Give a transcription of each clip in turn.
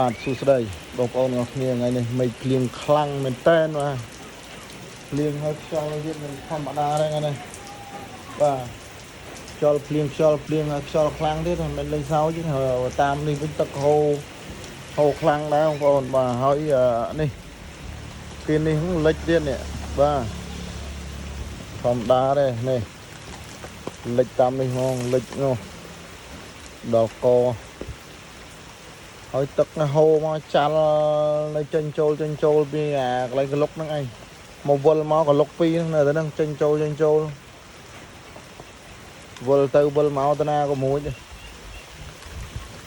បាទសួស្តីបងប្អូនទាំងអស់គ្នាថ្ងៃនេះមេឃភ្លៀងខ្លាំងមែនតើបាទភ្លៀងហើយខ្យល់ទៀតមិនធម្មតាទេថ្ងៃនេះបាទខ្យល់ភ្លៀងខ្យល់ភ្លៀងហើយខ្យល់ខ្លាំងទៀតមិនមែនលេងសើចទេហើយតាមនេះវិញទឹកហូរហូរខ្លាំងដែរបងប្អូនបាទហើយនេះទីនេះហ្នឹងលិចទៀតនេះបាទធម្មតាទេនេះលិចតាមនេះហ្មងលិចនោះដល់ក ហើយទឹកនេះហូរមកចាល់នៅចេញចូលចេញចូលពីអាកន្លែងក្លុកហ្នឹងឯងមកវិលមកក្លុកពីរហ្នឹងនៅតែហ្នឹងចេញចូលចេញចូលវិលទៅវិលមកទៅណាក៏មួយដែរ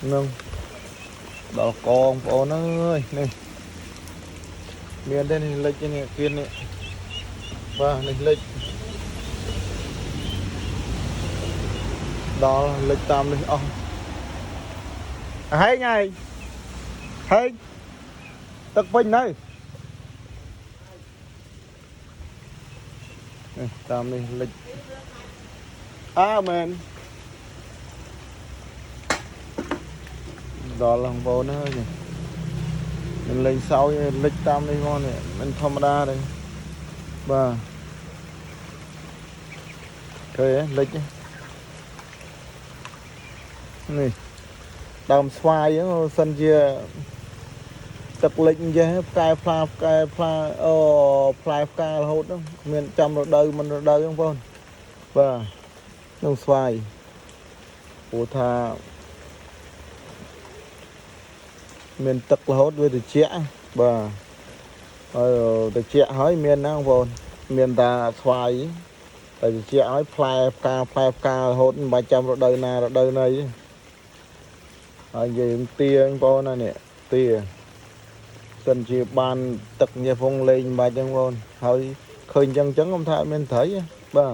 ហ្នឹងដល់កងបងប្អូនអើយនេះមានទេនេះលិចនេះគៀននេះបាទនេះលិចដល់លិចតាមនេះអស់ហែងហើយហែងទឹកពេញនៅនេះតាមនេះលិចអើមែនដល់បងប្អូនអើយនេះមិនលេងសើចទេលិចតាមនេះមកនេះមិនធម្មតាទេបាទឃើញទេលិចនេះនេះដើមស្វាយហ្នឹងបើសិនជាទឹកលិចអញ្ចេះផ្កាយផ្លាផ្កាយផ្លាអូផ្លែផ្ការហូតហ្នឹងមានចាំរដូវមិនរដូវហ្នឹងបងប្អូនបាទនឹងស្វាយព្រោះថាមានទឹករហូតវាត្រជាក់បាទហើយត្រជាក់ហើយមានណាបងប្អូនមានតាស្វាយតែត្រជាក់ហើយផ្លែផ្កាផ្លែផ្ការហូតមិនបាច់ចាំរដូវណារដូវណីទេហើយនិយាយរឿងទាបងប្អូនណានេះទាសិនជាបានទឹកញ៉េះផងលេងមិនបាច់ហ្នឹងបងប្អូនហើយឃើញអញ្ចឹងអញ្ចឹងខ្ញុំថាអត់មានត្រីទេបាទ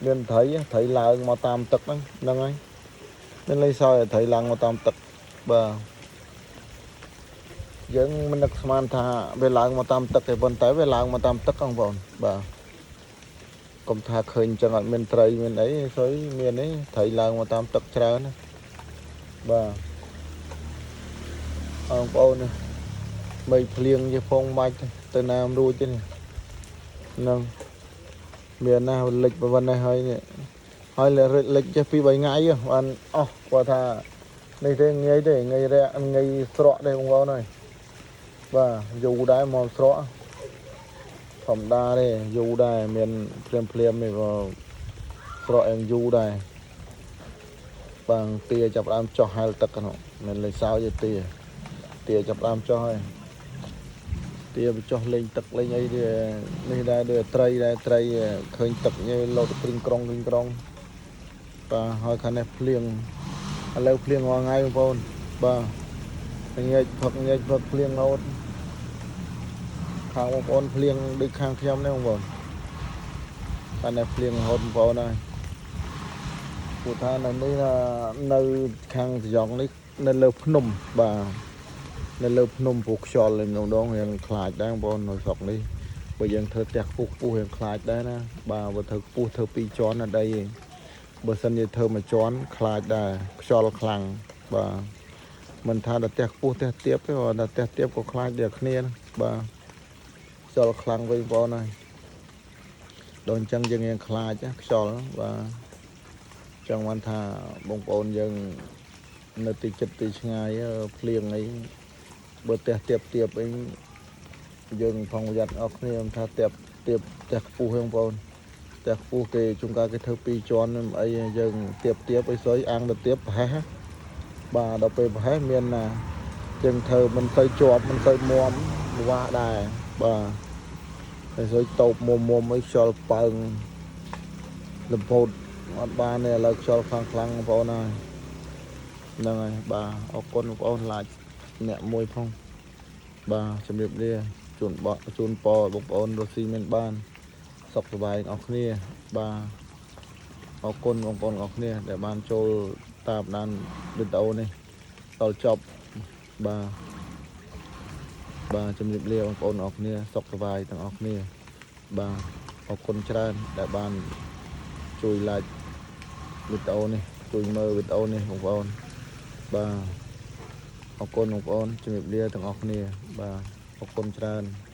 មានត្រីទេត្រីឡើងមកតាមទឹកហ្នឹងហ្នឹងហើយមានលេងសើចត្រីឡើងមកតាមទឹកបាទយើងមិននឹកស្មានថាវាឡើងមកតាមទឹកទេប៉ុន្តែវាឡើងមកតាមទឹកហ្នឹងបងប្អូនបាទកុំថាឃើញអញ្ចឹងអត់មានត្រីមានអីស្អុយមានទេត្រីឡើងមកតាមទឹកច្រើនណាបាទបងប្អូននេះមេឃភ្លៀងជាផងបាច់ទៅណាមិនរួចទេនេះហ្នឹងមានណាលិចប៉ុណ្ណេះហើយនេះហើយលិចចេះពី3ថ្ងៃហ៎បានអស់គាត់ថានេះទេងាយទេងាយរាក់ងាយស្រក់ទេបងប្អូនអើយបាទយូរដែរមកស្រក់ធម្មតាទេយូរដែរមានភ្លាមភ្លាមនេះក៏ស្រក់អែងយូរដែរបាទទាចាប់ផ្ដើមចោះហែលទឹកហ្នឹងមិនលេងសើចទេទាទាចាប់ផ្ដើមចោះហើយទាវាចោះលេងទឹកលេងអីទេនេះដែរដូចត្រីដែរត្រីឃើញទឹកញ៉េលោតគ្រីងក្រុងគ្រីងក្រុងបាទហើយខាងនេះភ្លៀងឥឡូវភ្លៀងរាល់ថ្ងៃបងប្អូនបាទញែកផឹកញែកផឹកភ្លៀងរហូតខាងបងប្អូនភ្លៀងដូចខាងខ្ញុំនេះបងប្អូនខាងនេះភ្លៀងរហូតបងប្អូនហើយព្រោះថានៅនេះនៅខាងសយ៉ងនេះនៅលើភ្នំបាទនៅលើភ្នំព្រោះខ្យល់ឯម្ដងរៀងខ្លាចដែរបងប្អូននៅស្រុកនេះបើយើងធ្វើផ្ទះខ្ពស់ខ្ពស់រៀងខ្លាចដែរណាបាទបើធ្វើខ្ពស់ធ្វើពីរជាន់អត់អីទេបើសិនជាធ្វើមួយជាន់ខ្លាចដែរខ្យល់ខ្លាំងបាទមិនថាតែផ្ទះខ្ពស់ផ្ទះទាបទេបើតែផ្ទះទាបក៏ខ្លាចដូចគ្នាណាបាទខ្យល់ខ្លាំងវិញបងប្អូនហើយដល់អញ្ចឹងយើងរៀងខ្លាចណាខ្យល់បាទចង់បានថាបងប្អូនយើងនៅទីចិត្តទីឆ្ងាយភ្លៀងអីបើផ្ទះទាបទាបអីយើងផងប្រយ័ត្នអស់គ្នាមិនថាទាបទាបផ្ទះខ្ពស់ទេបងប្អូនផ្ទះខ្ពស់គេជួនកាលគេធ្វើពីរជាន់អីយើងទាបទាបអីស្អុយអាំងទៅទាបប្រហែសបាទដល់ពេលប្រហែសមានណាយើងធ្វើមិនសូវជាប់មិនសូវមាំពិបាកដែរបាទហើយស្អុយតូបមុំមុំអីខ្យល់ប៉ើងលំពោតអត់បានទេឥឡូវខ្យល់ខ្លាំងខ្លាំងបងប្អូនហើយហ្នឹងហើយបាទអរគុណបងប្អូនឡាចអ្នកមួយផងបាទជំរាបលាជូនបជូនពរបងប្អូនរស់ស៊ីមានបានសុខសប្បាយទាំងអស់គ្នាបាទអរគុណបងប្អូនទាំងអស់គ្នាដែលបានចូលតាមដានវីដេអូនេះដល់ចប់បាទបាទជំរាបលាបងប្អូនទាំងអស់គ្នាសុខសប្បាយទាំងអស់គ្នាបាទអរគុណច្រើនដែលបានជួយ like វីដេអូនេះជួយមើលវីដេអូនេះបងប្អូនបាទ អរគុណបងប្អូនជំរាបលាទាំងអស់គ្នាបាទអរគុណច្រើន។